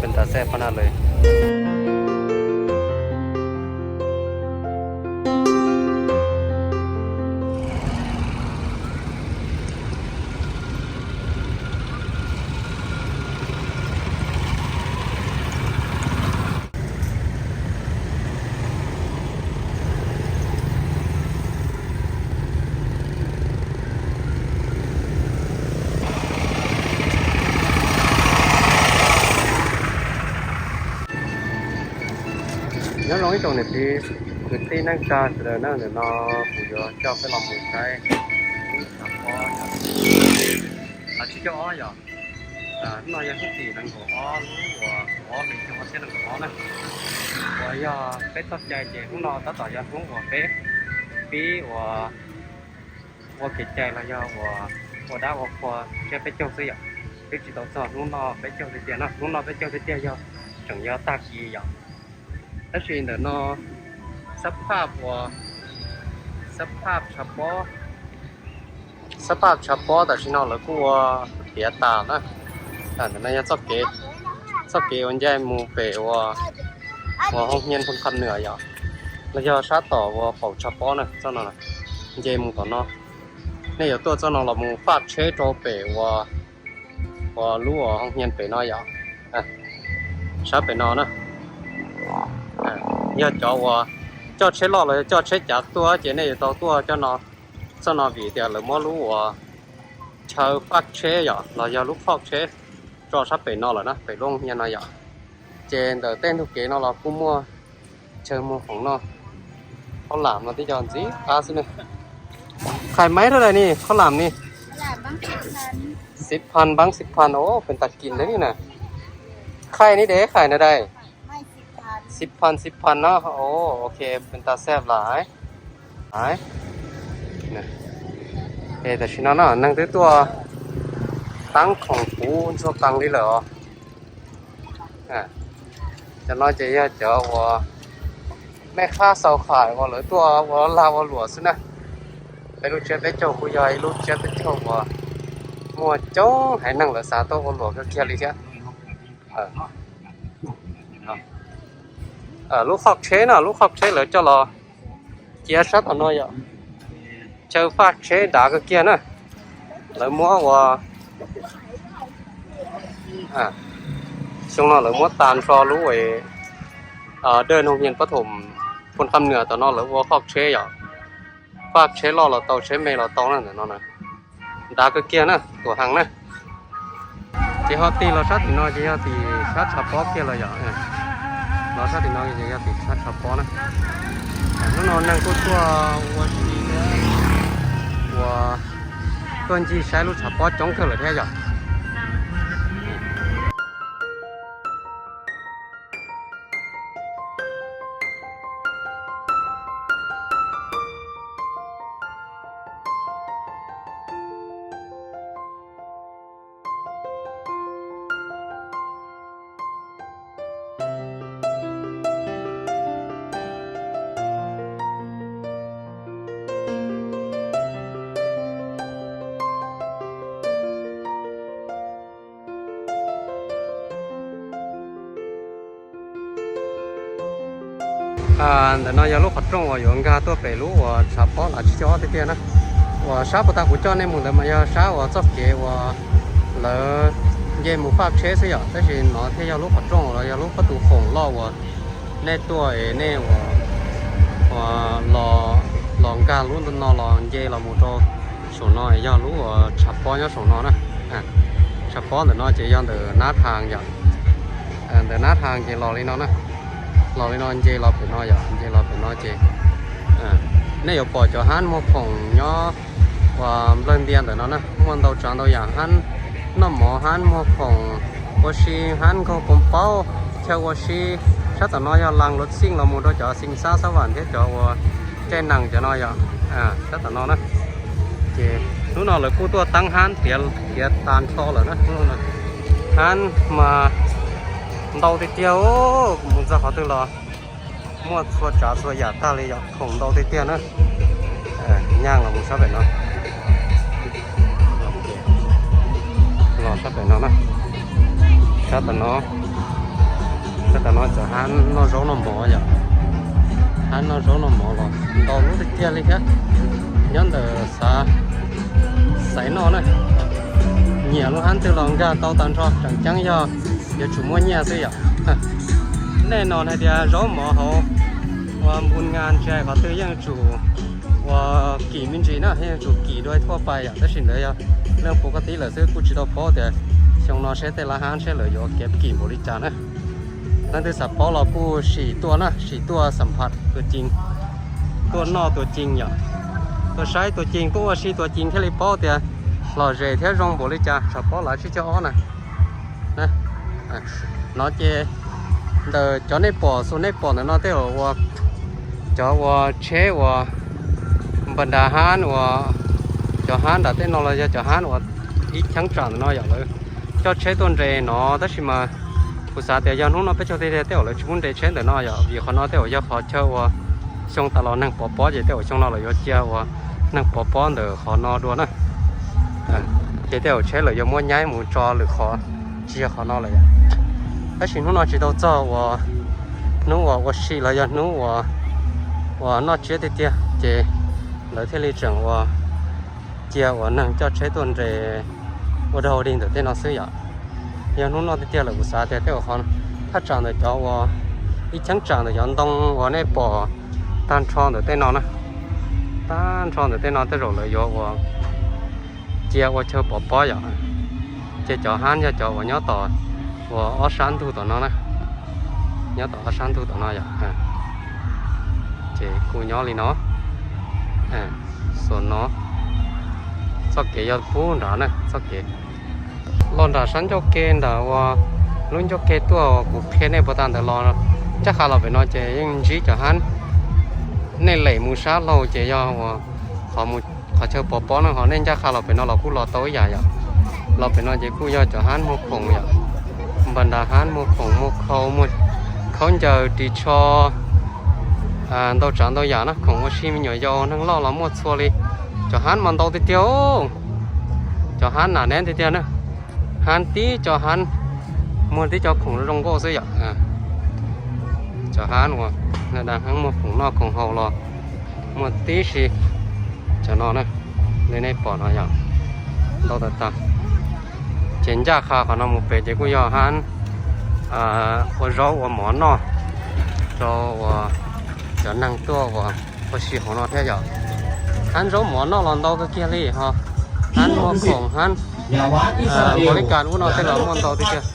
Pes tas xej pha na le. Nyob zoo ib tsoom niam txiv kwv tij neej tsa sawv daws na, ntawm no kuv yuav coj peb los mus saib lub tshav pob, los tsis coj ob yom. Hnub no yog hnub tim nees nkaum ob lub uas ob hlis xyoo ob txhiab nees nkaum ob na, uas yog peb txoj cai ces hnub no tab tom yog hnub uas peb pib uas ua kev cai los yog uas ua dab ua qhua tsiab peb caug xwb yom. Twb tsis tau txog hnub noj peb caug tiag tiag no, hnub noj peb caug tiag tiag yog tseem yog tag kis yom. Tab sis ntawm no xab phaj uas xab phaj tshav pob, xab phaj tshav pob tam sim no lawv kuj ua tiav tas na. Ntawm no yog txoj kev, txoj kev uas nce mus pem uas, uas Hoo Hnia Phoo Kham Nuam yom, los yog sab tom uas paum tshav pob na, txoj no nce mus tom no. Nej yuav tuaj txoj no los mus faj tsheb rau pem uas, uas lub uas Hoo Hnia pem no yom, sab pem no na. Yog cov uas coj tsheb loj los yog coj tsheb cav tuaj ces nej yuav tau tuaj coj no, txoj no vim tias lawv muab lub uas chaw faj tsheb yom los yog lub khoj tsheb tso sab pem no lawm na, pem lub Hoo Hnia no yom. Ces ntawm tej ntug kev no los kuj muaj chaw muag khoom noj, khaub lam no tib co ntxiv qab xwb ne. Khaij maiv rau dais ni, khaub lam ni. Xib phan npaab xib phan, o, pes tas kis ntawd ni na. Khaij ni deb khaij na dais. Xib phan xib phan no, o, ok, pes tas xej lam. Es tam sim no no neeg twb tuaj taab khoom puv ntxhua qees li lawm os. Cov no ces yog cov uas mej khab xaus khais uas lawv tuaj ua lag ua luam xwb na. Peb lub tsiab peb caug kuj yog ib lub tsiab peb caug uas muaj coob haiv neeg lawv xav tuaj ua luam kawg kiag li thiab. Lub khoj tsheb na, lub khoj tsheb lawv coj los cia sab tom no yom. Chaw faj tsheb dav kawg kiag na. Lawv muab ua, xyoo no lawv muab tas nrho lub dawj Hoo Hnia Phoo Kham Nuam tom no lawv ua khoj tsheb yom. Faj tsheb loj los tau, tsheb me los tau na ntawm no na. Dav kawg kiag na, tuam heev na. Ces ho tig los sab tim no ces yog tim sab tshav pob kiag los yom. Los sab tim no ces yog tim sab tshav pob na. Hnub no neeg kuj tuaj ua si, uas tuaj ncig saib lub tshav pob coob kawg lawm thiab yom. Ntawm no yog lub qhov rooj uas yuav nkag tuaj pem lub uas tshav pob Lav Tsib Caug Ob tiag tiag na. Uas sab puag ta kuv coj nej mus ntawd mas yog sab uas txoj kev uas lawv nce mus faj tsheb xwb yom, tab sis no thiaj yog lub qhov rooj los yog lub pob tw khoom loj uas nej tuaj es nej uas los nkag lub no los nce los mus rau saum no yog lub uas tshav pob nyob saum no na. Tshav pob ntawm no ces yog ntawm Nab Thas yom. Ntawm Nab Thas ces los li no na, los li no nce los pem no yom, nce los pem no ces nej yuav pom cov hab muag khoom nyob uas nplawg ntia ntawm no na, muaj ntau tsav ntau yam hab, noj mov hab, muag khoom ua si hab, nkaug poos paub, chaw ua si. Sab tom no yog Las Luam Xeej los mus rau cov Xeem Xab Xab Vam thiab cov uas caij nees cov no yom, sab tom no na. Ces hnub no lawv kuj tuaj teeb hab tiav tas nrho lawm na. Hab mas ntau tiag tiag, mus txog qhov twg los muaj txhua tsav txhua yam tag li yom, khoom ntau tiag tiag na. Nyaaj los mus sab pem no, los sab pem no na, sab tom no. Tam no cov hab noj zaub noj mov yom, hab noj zaub noj mov los ntau lub tiag tiag li thiab, nyob ntawm xav xaiv noj na. Nyiam lub hab twg los nkag tau tag nrho, tseem ceeb yog yuav tsum muaj nyiaj xwb yom. Nej no hais tias zaub mov hauv ua npu ngas ntshai qhov twg yeej tsum ua kim me ntsis na, yeej tsum kim dua thuaj pais yom, tab sis ntawd yog leej puv koj tib lawm xwb, kuj tsis tau paub tias xyoo no seb tej lab hab seb lawv yuav kev kim npaum li cas na. Leej twg xav paub los kuj sim tuaj na, sim tuaj xam phaj tua cee, tuaj noj tua cee yom, tuaj saib tua cee, tuaj ua si tua cee thiaj li paub tias lom zem thiab zoo npaum li cas, tsam paub lav tsib caug ob na. No ces ntawm cov nej pom, xu nej pom ntawm no tej zaum ua cov ua tsheb ua npa nra hab ua, cov hab nram tej no los yog cov hab ua ib cheeb tsam ntawm no yom, lawv coj tsheb tuaj nres no, tab sis mas kuv xav tias yog hnub no peb caug tiag tiag tej zaum lawv tsis pub nres tsheb ntawm no yom, vim qhov no tej zaum yog qhov chaw ua xyoo tas los neeg pov pob, ces tej zaum xyoo no lawv yuav cia ua neeg pov pob ntawm qhov no dua na. Ces tej zaum tsheb lawv yuav muab nyaib mus tso lwm qhov, tsis yog qhov no lawm yom. Tab sis hnub no tsis tau txog ua hnub uas ua si los yog hnub uas noj tsiab tiag tiag, ces lawv thiaj li tseem ua cia ua neeg coj tsheb tuaj nres ua dog ua dig ntawm tej no xwb yom. Yog hnub noj tiag tiag lawm kuv xav tias tej zaum qhov thaj tsam ntawm cov ua ib cheeb tsam ntawm cov ntoo uas nej pom tag nrho ntawm tej no na, tag nrho ntawm tej no tej zaum lawv yuav ua cia ua chaw pov pob yom. Ces cov hab yog cov uas nyob tom uas ob sab ntug tom no na, nyob tom ob sab ntug tom no yom. Ces kuj nyob li no, xuas no, txoj kev yog pub nrad na, txoj kev los nram sab ncauj ke nram ua lub ncauj ke tuaj uas kuv qhia nej puag ta ntawd los ncaj qha los pem no ces yeej ntsib cov hab. Nej lem mus sab laug ces yog uas qhov mus qhov chaw pov pob no, ho nej ncaj qha los pem no los kuj los tau ib yam yom. Los pem no ces kuj yog cov hab muag khoom yom, npa nra hab muag khoom muag khau, muag khaub ncaws ris tsho ntau tsav ntau yam na, khoom ua si me nyuam yaus neeg loj los muaj txhua li. Cov hab mas ntau tiag tiag, cov hab nam neb tiag tiag na. Hab tib co hab, muag tib co khoom zoo nkauj xwb yom. Cov hab uas muag khoom noj khoom haus los muaj tib si. Cov no na, li nej pom no yom, ntau tag tag. Ces ncaj qha qhov no mus pem ces kuj yog hab ua zaub ua mov noj rau uas cov neeg tuaj uas ua si hauv no thiab yom. Hab zaub mov noj los ntau kawg kiag li ho. Hab muag khoom hab npaum li kas ub no tej los muaj ntau tiag tiag.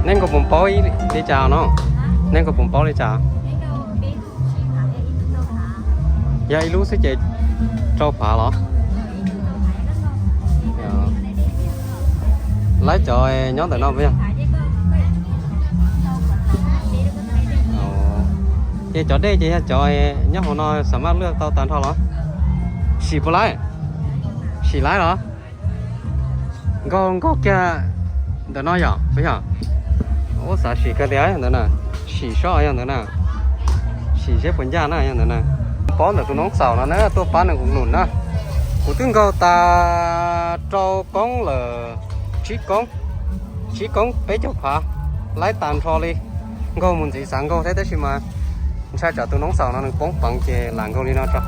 Neb nkauj puas paub li cas no? Neb nkauj puas paub li cas? Yog ib lub xwb ces rau phav los? Laib cov nyob ntawm no puas yog? Ces cov dej ces yog cov nyob hauv no xam maj lwaj tau tag nrho los? Sim puas laib? Sim laib los? Nkaug nkaug kiag ntawm no yom, puas yog? Ub, xav sim kawg tiag ntawd na. Sim sob yog ntawd na. Sim seb puas ncaj na yog ntawd na. Paub ntawm tus noob xaum no na tuaj pab nws ua num na. Kuv twb nkaug tas rau koob lawm, tsib koob, tsib koob peb caug phav, laib tag nrho li. Nkaug mus ntxiv xav nkaug thiab tab sis mas ntshai tsam tus noob xaum no nws poob peev ces lam nkaug li no tso.